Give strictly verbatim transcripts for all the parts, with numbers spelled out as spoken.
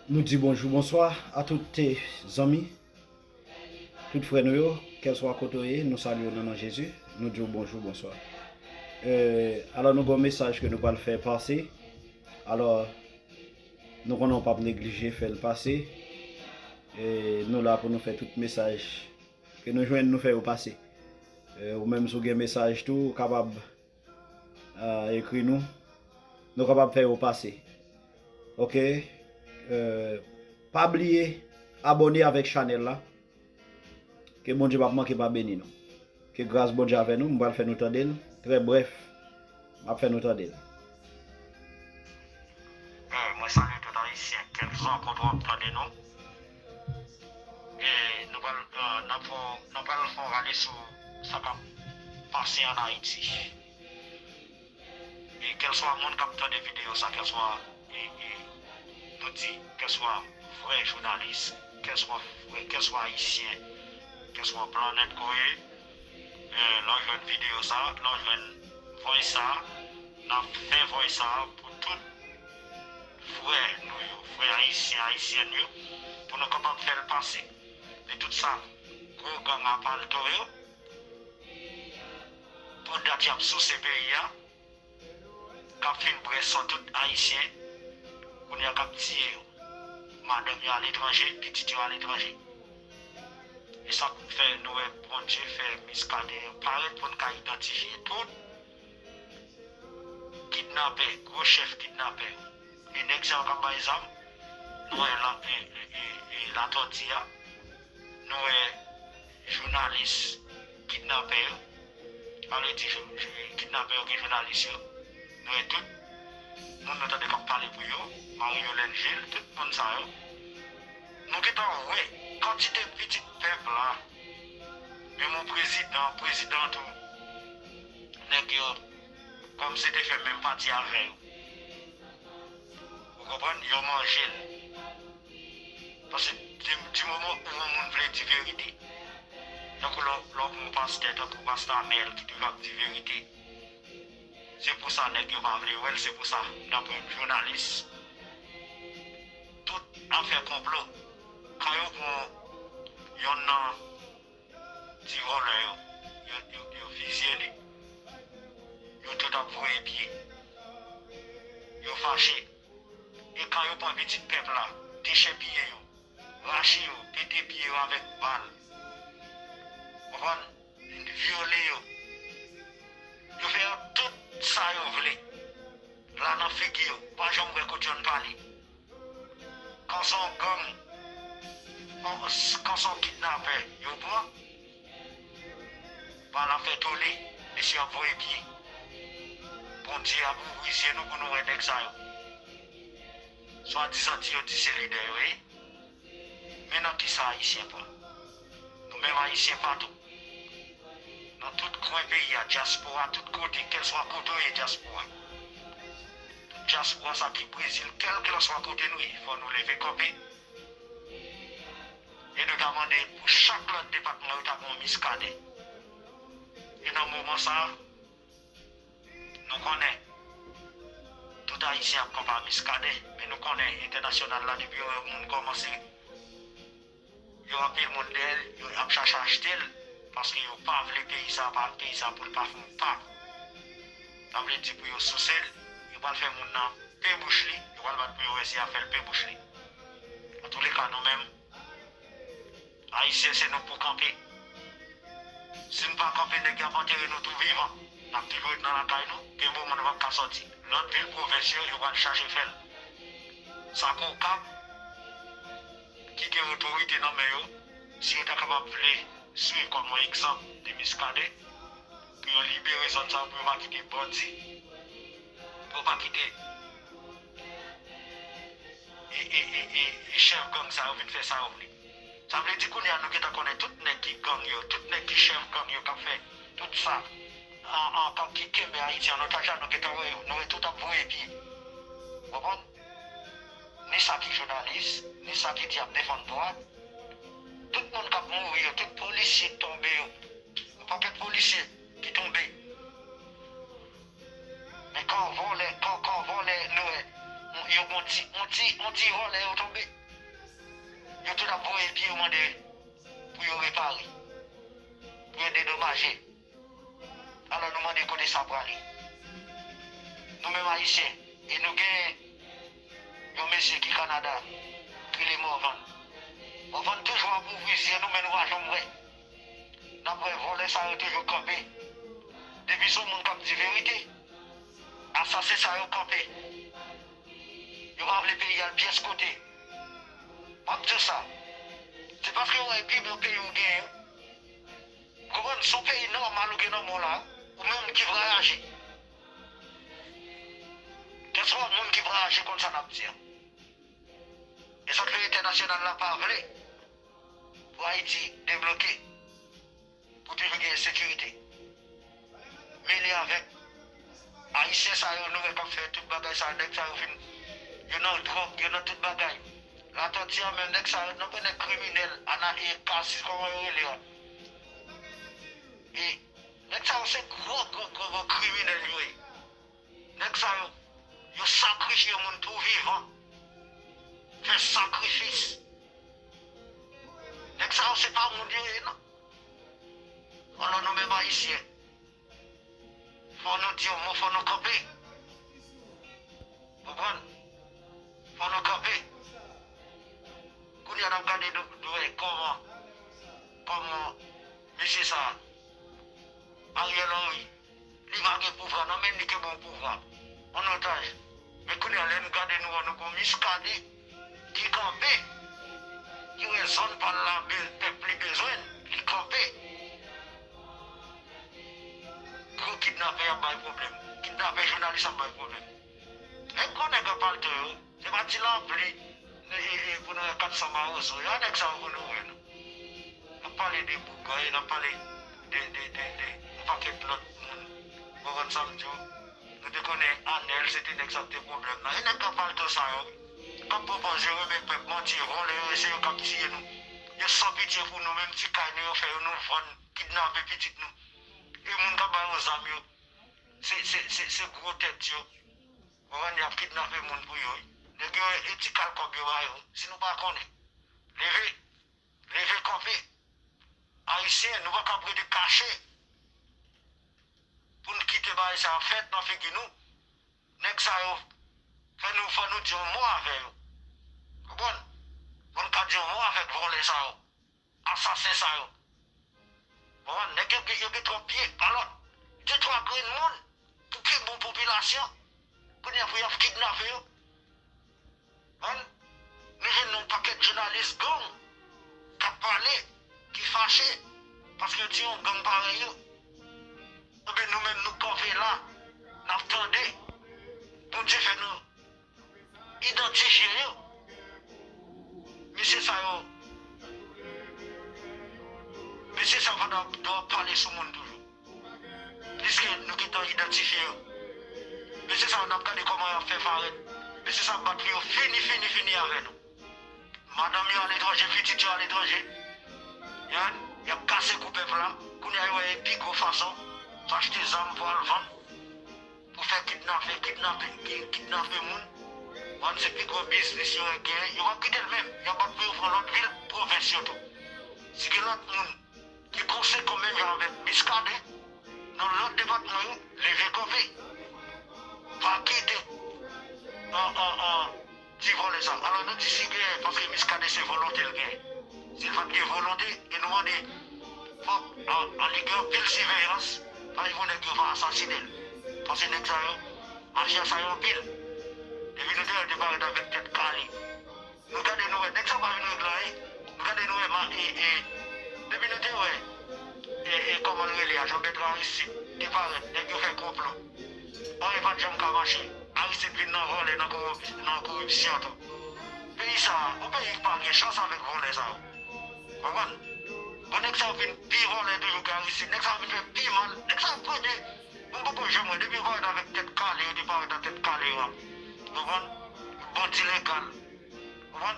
Nou di bonjou, bonswa a tout, eh, zanmi, tout frè nou yo, kèlswa kote w ye, nou salye w nan non Jezi, nou di w bonjou, bonswa. Eh, alò, nou gen yon mesaj ke nou pral fè pase. Alò, nou konnen w p ap neglije fè l pase. Eh, nou la pou nou fè tout mesaj ke nou jwenn, nou fè yo pase. Eh, ou menm, si w gen mesaj tou, ou kapab, eh, ekri nou. Nou kapab fè yo pase. Oke? Eh, pa bliye abòne avèk chanèl la. Ke Bondye p ap manke pa beni nou. Ke gras Bondye avè nou, m pral fè nou tande l. Trè brèf, m ap fè nou tande l. Eh, mwen salye tout Ayisyen, kèlkeswa kote w ap tande nou. E nou pral, eh, n ap fè, nou pral fè yon rale sou sa k ap pase ann Ayiti. E kèlswa moun k ap tande videyo sa, kèlswa, e, e, nou di, kèlswa vrè jounalis, kèlswa vrè, kèlswa Ayisyen, kèlswa blan nèt ke w ye, eh, lè w jwenn videyo sa, lè w jwenn voice sa, n ap fè voice sa pou tout frè nou yo, frè Ayisyen, Ayisyèn yo, pou nou kapab fè l pase. E tout sa gwo gang a palto yo, pou dat y ap souse peyi a, k ap fin bwè san tout Ayisyen, kounye a k ap tiye yo. Madanm yo aletranje, pitit yo aletranje. E sa k fè nou wè Bondye fè Miskaden parèt pou n ka idantifye tout kidnapè, gwo chèf kidnapè yo. E nèg sa yo k ap bay zam, nou wè la, e, e, e, e Latòti a, nou wè jounalis kidnapè yo, pa vle di jou-, jou-, kidnapè yo gen jounalis yo, nou wè tout moun nou tande k ap pale pou yo, Mario Lengil, tout moun sa yo. Nou gentan wè kantite pitit pèp la, menm yon prezidan, prezidan tou, nèg yo kòmsi te fè menm pati avè yo. Ou konprann? Yo manje l. Paske di, di moman ou yon moun vle di verite, tankou lè, lè w pran yon pastè, tankou pastè Amèl ki toujou ap di verite, se pou sa nèg yo pa vle wè l, se pou sa n ap wè jounalis. Tout afè konplo. Kan yo pran yonn nan ti vòlè yo, yo, yo, yo fizye li. Yo tout ap voye pye. Yo fache. E kan yo pran pitit pèp la, dechèpiye yo, rache yo, pete pye yo avèk bal. Konprann? Vyole yo. Yo fè yo tout sa yo vle. La nan figi yo. Pa janm wè kote yonn pale. Kan se yon gang, kan se yon kidnapè yo pran, pa la fè tole, mesye ap voye pye. Bondye ap ouvri zye nou pou nou wè nèg sa yo. Swadizan di yo di se lidè yo ye. Men nan kisa Ayisyen pran? Nou menm Ayisyen patou. Nan tout kwen peyi a, dyaspora, tout kote, kèlswa kote w ye dyaspora. Tout dyaspora sa ki Brezil, kèlkeswa kote nou ye, fò nou leve kanpe. E nou ta mande pou chak lòt depatman yo ta gen yon Miskaden. E nan moman sa a, nou konnen tout Ayisyen ap kanpe a Miskaden, men nou konnen entènasyonal la, depi yo wè moun kòmanse, yo anpil moun dèyè l, yo ap chache achte l, paske yo pa vle peyi sa, pa, peyi sa pou l pa fè yon pa. Sa vle di pou yo souse l, yo pral fè moun nan pe bouch li, yo pral bat pou yo wè si y a fè l pe bouch li. Antouleka, nou menm, Ayisyen, se nou pou kanpe. Si n pa kanpe, nèg y ap antere nou tou vivan. N ap toujou ret nan lakay nou. Gen moman nou p ap ka sòti. Lòt vil pwovens yo, yo pral chache fè l. Sa ke okap, ki gen otorite nan men yo, si yo ta kapab vle swiv kòm yon egzanp de Miskaden, pou yo libere zòn sa yo, pou yo pa kite bandi, pou yo pa kite e, e, e, e, e chèf gang sa yo vin fè sa yo vle. Sa vle di kounye a nou gentan konnen tout nèg ki gang yo, tout nèg ki chèf gang yo k ap fè tout sa, an, an, k ap, ki kenbe Ayiti an otaj la, nou gentan wè yo, nou wè tout ap voye pye. Konprann? Ni sa ki jounalis, ni sa ki di ap defann dwa. Tout moun k ap mouri yo, tout polisye k tonbe yo, yon pakèt polisye ki tonbe. Men kan vòlè, kan, kan vòlè, nou wè, Yo gon ti, on ti, on ti vòlè yo tonbe. Yo tout ap voye pye yo mande pou yo repare, pou yo dedomaje. Alò nou mande kote sa prale. Nou menm Ayisyen, e nou gen yon mesye ki Kanada, ki rele Morvan. Morvan toujou ap ouvri zye nou, men nou pa janm wè. N ap wè vòlè sa yo toujou kanpe. Depi se yon moun k ap di verite, asasen sa yo kanpe. Yo pa vle peyi al pyès kote. M ap di w sa. Se paske yo wè pi bon peyi ou genyen. Konprann, se yon peyi nòmal ou gen nan men w la, ou menm ki vwayaje. Kèlswa moun ki vwayaje konn sa n ap di an. E sa k fè entènasyonal la pa vle pou Ayiti debloke, pou toujou gen ensekirite. Mele avèk Ayisyen sa yo, nou wè k ap fè tout bagay sa, nèg sa yo fin, yo nan dwòg, yo nan tout bagay. Latòti an menm, nèg sa yo, nan nèg kriminèl, ana e kasi, kòman yo rele an? E nèg sa yo se gwo, gwo, gwo, gwo kriminèl yo ye. Nèg sa yo, yo sakrifye moun tou vivan. Fè sakrifis. Nèg sa yo se pa moun yo ye, non. Alò nou menm Ayisyen, fò nou di yon mo, fò nou kanpe. Konprann? Fò nou kanpe. Kounye a n ap gade nou, nou wè kòman, kòman mesye sa, Ariel Henry, li pa gen pouvwa nan men li, ke bon pouvwa. An otaj. Men kounye a, lè n gade nou, nou gon Muscadin ki kanpe, ki wè zòn pa l la, be-, pèp li bezwen l, li kanpe. Gwo kidnapè ap bay pwoblèm. Kidnapè jounalis ap bay pwoblèm. Nèg gwo nèg an palto yo, se pa ti lapli, e, e, e, pou nou wè kat san mawozo. Ya nèg sa yo pou nou wè, non. N ap pale de Bougay, n ap pale de, de, de, de yon pakèt lòt moun. Ou konprann sa m di w? Nou te konnen Anèl, se te nèg sa k te pwoblèm nan. E nèg k ap palto sa yo, k ap pran pòz yo renmen pèp, manti, vòlè yo, e se yo k ap tiye nou. Yo san pitye pou nou, menm ti kay nou yo fè yo, nou vann, kidnape pitit nou. E moun k ap ba yo zam yo, se, se, se, se gwo tèt yo. Konprann, y ap kidnape moun pou yo, wi. Nèg yo, e ti kal kòb yo ba yo, si nou pa konnen. Leve, leve kanpe. Ayisyen, nou pa kab rete kache pou n kite bagay sa yo fèt nan figi nou. Nèg sa yo, fè nou, fò nou di yon mo avè yo. Konprann? Fò n ka di yon mo avèk vòlè sa yo. Asasen sa yo. Bon, nèg yo, yo gen twòp pye. Alò, de twa grenn moun pou pi bon popilasyon. Kounye a pou y ap kidnape yo. Bon, nou jwenn yon pakèt jounalis gang k ap pale, ki fache, paske yo di yon gang parèy yo. Enben, nou menm, nou kanpe la, n ap tande. Bondye fè nou idantifye yo. Mesye sa yo, mesye sa yo pa ta dwe ap pale sou moun toujou. Piske nou gentan idantifye yo. Mesye sa yo, n ap gade kòman y ap fè farèt. Mesye sa yo bat pou yo fini, fini, fini avè nou. Madanm yo aletranje, pitit yo aletranje. Y ap kase kou pèp la. Kounye a, yo wè e pi gwo fason pou achte zam pou al vann, pou fè kidnape, kidnape, ki-, kidnape moun. Vann se pi gwo biznis yo genyen. Yo p ap kite l menm. Y ap bat pou yo pran lòt vil, pwovens yo tou. Si gen lòt moun ki konsekan menm jan avèk Muscadin, nan lòt depatman yo, leve kanpe. Pa kite an, an, an, ti vòlè sa. Alò nou di si genyen, paske Muscadin se volonte l genyen. Si l pa t gen volonte, e nou mande, fòk, an, an li gen anpil siveyans, pa gen pou nèg yo pa asasinen l. Paske nèg sa yo, mafya sa yo anpil. Depi nou te wè l te parèt avèk tèt kale. Nou gade nou wè, nèg sa pa vin regle anyen. Nou gade nou wè, ma, e, e, depi nou te wè, e, e, kòman l rele a, Jean Bertrand Aristide, te parèt, nèg yo fè konplo. Anyen pa t janm ka mache. Aristide vin nan vòlè, nan korip-, nan koripsyon tou. Peyi sa a, yon peyi ki pa gen chans avèk vòlè sa yo. Konprann? Bon, nèg sa yo vin pi vòlè toujou ke Aristide. Nèg sa yo vin fè pi mal. Nèg sa yo premye. Mwen poko janm wè, depi yo parèt avèk tèt kale, yo te parèt ak tèt kale yo a. Konprann? Bandi legal. Konprann?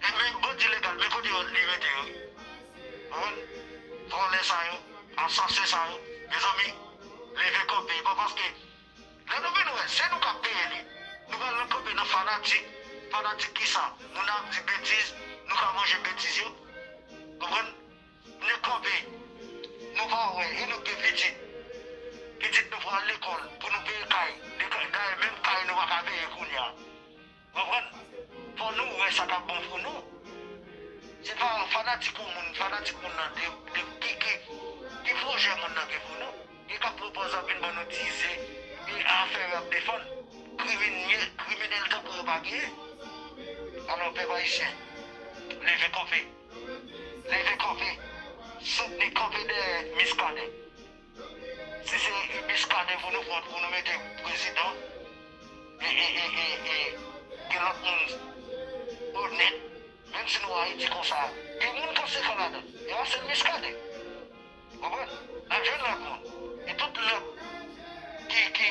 E men bandi legal, men kote yo li mete yo. Konprann? Vòlè sa yo, asasen sa yo. Mezanmi, leve kanpe, e pa paske lè nou vin wè, se nou k ap peye li. Nou pral nan kanpe nan fanatik. Fanatik kisa? Moun ap di betiz, nou ka manje betiz yo. Konprann? Nou kanpe. Nou pa wè, e nou gen pitit. Pitit nou pral lekòl pou nou peye kay. Dayè, menm kay nou pa ka peye kounye a. Konprann? Fò nou wè sa k ap bon pou nou. Se pa fanatik yon moun, fanatik moun nan de, de ki, ki, ki pwojè moun nan gen pou nou. Li ka pran pòz ap vin ban nou ti ze e afè y ap defann. Kriminye, kriminèl tankou yo pa genyen. Alò, pèp ayisyen, leve kanpe. Leve kanpe. Soutni kanpe dèyè Miskaden. Si se Miskaden pou nou pran pou nou mete prezidan, e, e, e, e, e gen lòt moun onèt. Menm si nou Ayiti konsa, gen moun konsekan ladan. E pa sèl Miskaden. Konprann? N ap jwenn lòt moun. E tout lòt ki, ki,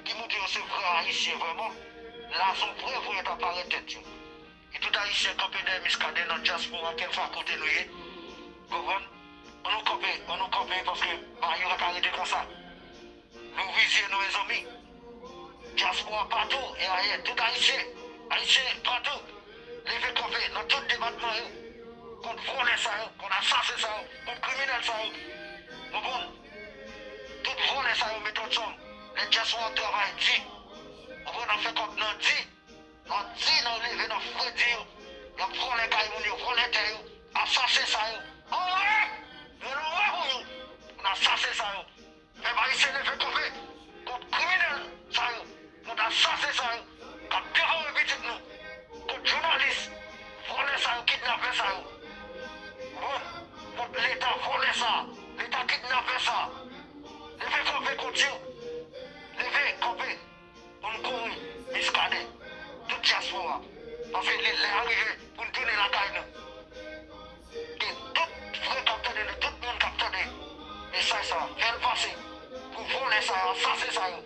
ki montre yo se vrè Ayisyen vrèman, la se yon prèv pou yo ta parèt tèt yo. E tout Ayisyen kanpe dèyè Miskaden nan dyaspora, kèlkeswa kote nou ye. Konprann? An nou kanpe, an nou kanpe, paske bagay yo pa ka rete konsa. Nou vizye nou, mezanmi. Dyaspora patou, e ayè, tout Ayisyen, Ayisyen patou, leve kanpe nan tout depatman yo, kont vòlè sa yo, kont asasen sa yo, kont kriminèl sa yo. Konprann? Tout vòlè sa yo mete ansanm. Lè dyaspora ap travay di, konprann, ap fè kòb nan di, nan di, nan leve, nan fredi yo. Y ap vòlè kay moun yo, vòlè tè yo, asasen sa yo. Anwè! Yon lwa pou yo, pou n asasen sa yo. Pèp ayisyen leve kanpe kont kriminèl sa yo, kont asasen sa yo k ap devore pitit nou, kont jounalis vòlè sa yo, kidnapè sa yo. Bon, kont leta vòlè sa, leta kidnapè sa. Leve kanpe kont yo. Leve kanpe. Pou n kouri Miskaden, tout dyaspora. Paske li lè a rive pou n tounen lakay nou. Ke tout frè k ap tande nou, tout moun k ap tande mesaj sa, fè l pase pou vòlè sa yo, asasen sa yo.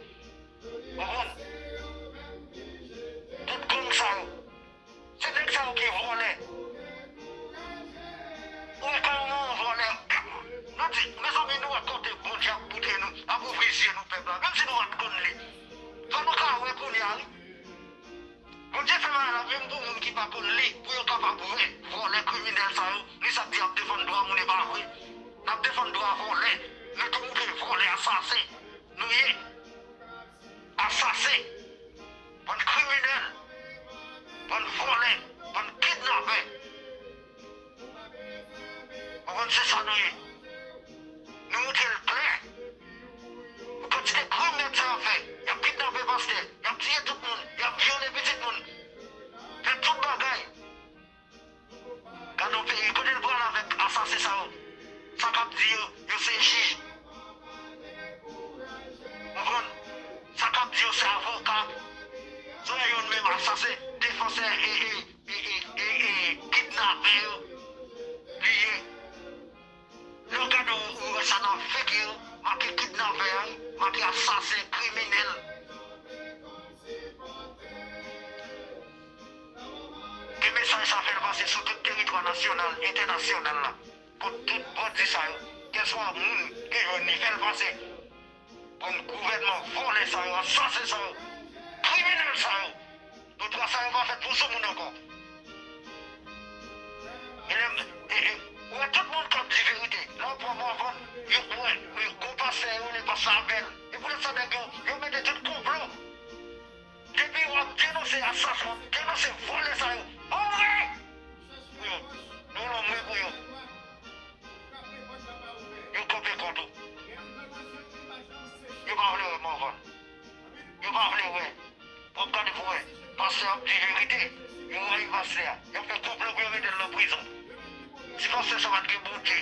Konprann? Tout gang sa yo. Se nèg sa yo ki vòlè. Ou wè kòman yon vòlè. Nou di, mezanmi, nou wè kote Bondye ap boutre nou, ap ouvri zye nou pèp la. Menm si nou pa t konn li. Fò nou ka wè kounye a, wi. Bondye fè bagay la menm pou moun ki pa konn li, pou yo kapab wè. Vòlè kriminèl sa yo, ni sa k di y ap defann dwa moun e pa vre. N ap defann dwa vòlè. Nou tou moutre vòlè, asasen. Nou ye. Asasen. Bann kriminèl. Bann vòlè. Bann kidnapè. Konprann se sa nou ye. Nou moutre l klè. Pou kantite krim nèg sa yo fè. Y ap kidnape pastè. Y ap tiye tout moun. Y ap vyole pitit moun. Fè tout bagay. Gade yon peyi, kote l pral avèk asasen sa yo? Sa k ap di yo, yo se jij. Konprann? Sa k ap di yo se avoka. Sa yo menm asasen, defansè e, e, e, e, e, e kidnapè yo li ye. Lè w gade w, ou wè sa nan figi yo, make kidnapè a, make asasen, kriminèl. Ke mesaj sa fè l pase sou tout teritwa nasyonal, entènasyonal la. Kont tout bandi sa yo, kèlswa moun ke jwenn li, fè l pase. Bann gouvènman vòlè sa yo, asasen sa yo, kriminèl sa yo. Doktwa sa yo pa fèt pou soumoun ankò. E lè, e, e, ou wè tout moun k ap di verite. Lè w pran Mòvon, yo kwè, yo gwo pastè yo rele pastè Abèl. E poutèt sa nèg yo, yo mete tout konplo. Depi w ap denonse asasen, w ap denonse vòlè sa yo, anmwe pou yo. Nou anmwe pou yo. Yo kanpe kont ou. Yo pa vle wè Mòvon. Yo pa vle wè. W ap gade pou wè. Pastè ap di verite. Yo rayi pastè a. Y ap fè konplo pou yo mete l nan prizon. Si pastè sa pa t gen Bondye,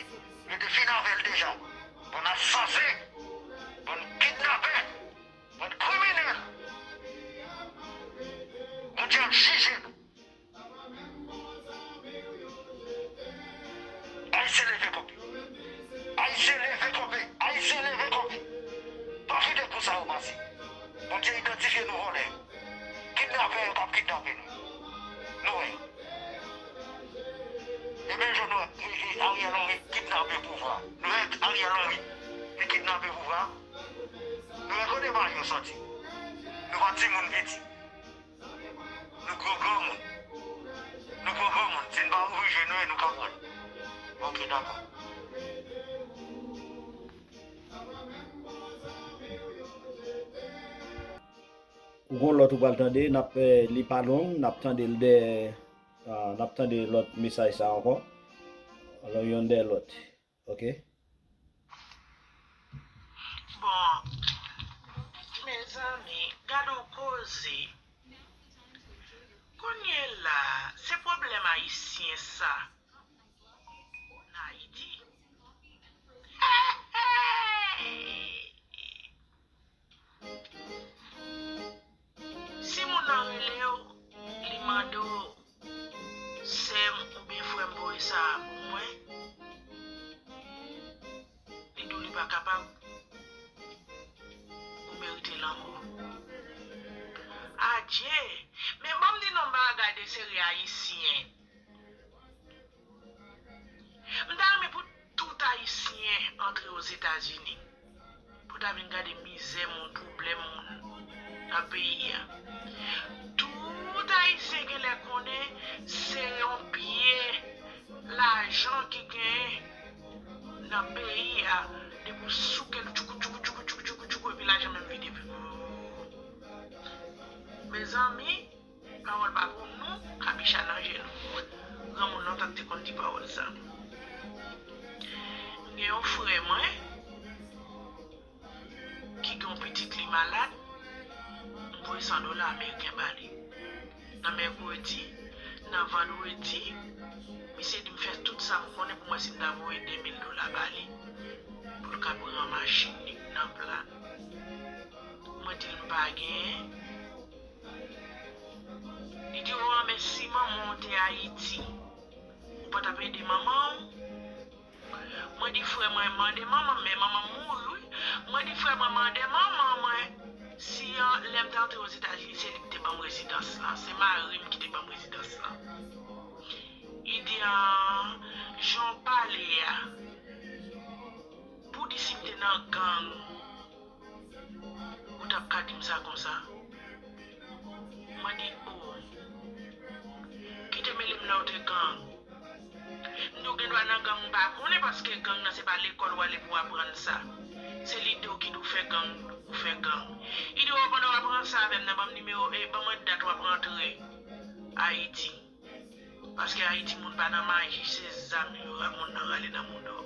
yo te fin avè l deja. Bann asasen. Bann kidnapè. Bann kriminèl. Bondye ap jije nou. Ayisyen leve kanpe. Ayisyen leve kanpe. Ayisyen leve kanpe. Pa kite kou sa yo pase. Bondye idantifye nou vòlè yo. Kidnapè yo k ap kidnape nou. Nou wè. E menm jan nou wè, e, e, Ariel Henry kidnape pouvwa. Nou wè Ariel Henry, li kidnape pouvwa. Nou wè kote Mario soti. Nou pa timoun piti. Gwo granmoun. Nou gwo granmoun. Si n pa ouvri je nou, nou pa pran. Ok, dakò. Ou gon lòt ou pral tande, n ap, eh, li pa long, n ap tande l dèyè, ah, n ap tande lòt mesaj sa ankò. Alò, yonn dèyè lòt. Ok? Bon, mezanmi, gade yon koze. Kounye la, se pwoblèm ayisyen sa. N Ayiti. Si moun nan rele w, li mande w, sè m oubyen frè m voye sa a pou mwen, li di w li pa kapab, ou merite lanmò. Adje! Men ban m di nou yon bagay de seri ayisyen. M ta renmen pou tout ayisyen antre Ozetazini pou ta vin gade mizè moun, pwoblèm moun nan peyi a. Tout ayisyen genlè konnen se yon pye lajan ki genyen nan peyi a. Depi w souke l tchoukou tchoukou tchoukou tchoukou tchoukou tchoukou epi lajan menm vide. Mezanmi, pawòl pa pou nou, kabicha nan je nou. Granmoun lontan te konn di pawòl sa. M gen yon frè mwen ki gen yon pitit li malad, m voye san dola ameriken ba li. Nan mèkredi, nan vandredi, misye di m fè tout sa m konnen pou m wè si m ta voye de mil dola ba li pou l ka pran machin li nan plan. Mwen di l m pa genyen. Li di, o, men si manman w te Ayiti, ou pa t ap ede manman w? Mwen di, frè mwen mande manman m, men manman m mouri, wi. Mwen di, frè mwen mande manman mwen si lè m te antre Ozetazini, se li ki te ban m rezidans lan, se mari m ki te ban m rezidans lan. Li di, an, jan w pale a, pou di si m te nan gang, ou t ap ka di m sa konsa? Mwen di, o, ki te mele m lè w te gang? M di w gen dwa nan gang ou pa konnen, paske gang nan se pa lekòl w ale pou w aprann sa. Se lide w ki di w fè gang, ou fè gang. Li di, o, pandan w ap ranse avè m nan, ban m nimewo, e ban mwen dat w ap rantre Ayiti. Paske Ayiti moun pa nan maji, se zam yo ra moun nan rale nan mouda w.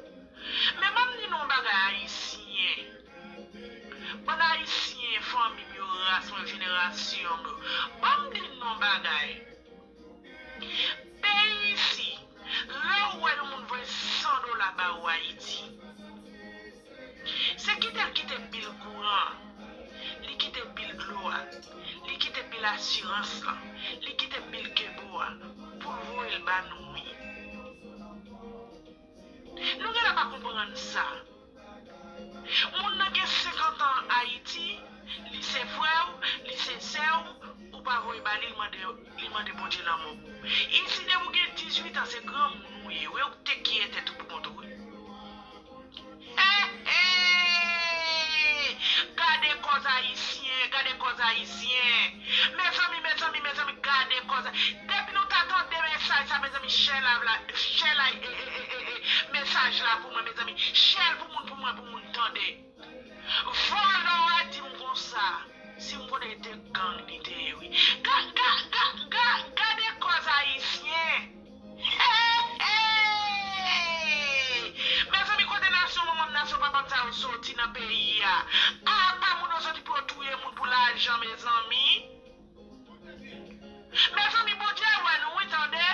Men ban m di nou yon bagay ayisyen. Bann ayisyen, fanmi m yo, ras mwen, jenerasyon m yo. Ban m di nou yon bagay. Peyi isi, lè w wè yon moun voye san dola ba ou Ayiti, se kite l kite bil kouran an, li kite bil dlo a, li kite bil asirans lan, li kite bil kebo a pou l voye l ba nou, wi. Nou genlè pa konprann sa. Moun nan gen senkant an Ayiti, li se frè w, li se sè w, ou pa voye ba li, li mande, li mande Bondye lanmò pou ou. Isi depi w gen dizuit an, se granmoun ou ye, wi, ou te kiye tèt ou pou kont ou, wi. Hey, hey! Gade kòz ayisyen, gade kòz ayisyen. Mezanmi, mezanmi, mezanmi, gade kòz. Depi nou ta tande mesaj sa, mezanmi, share live la, share live, e, e, e, e, e, mesaj la pou mwen, mezanmi. Share l pou moun, pou mwen, pou moun tande. Vòlò a di m konsa, si m konnen te gang li te ye, wi. Ga, ga, ga, ga, gade kòz ayisyen. Hey, hey! Mezanmi, kote nasyon manman m, nasyon papa m sa yo soti nan peyi a? Apa moun yo soti pou yo touye moun pou lajan, mezanmi? Mezanmi, Bondye wè nou, wi, tande.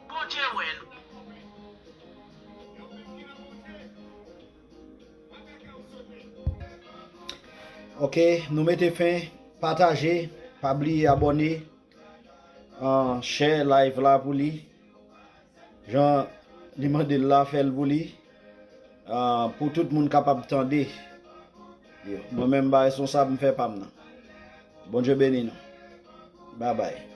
Bondye wè nou. Ok, nou mete fen, pataje, pa bliye abòne, ah, share live la pou li. Jan li mande l la, fè l pou li, ah, pou tout moun kapab tande. Yo, mwen menm m pa responsab, m fè pa m nan. Bondye beni nou. Babay.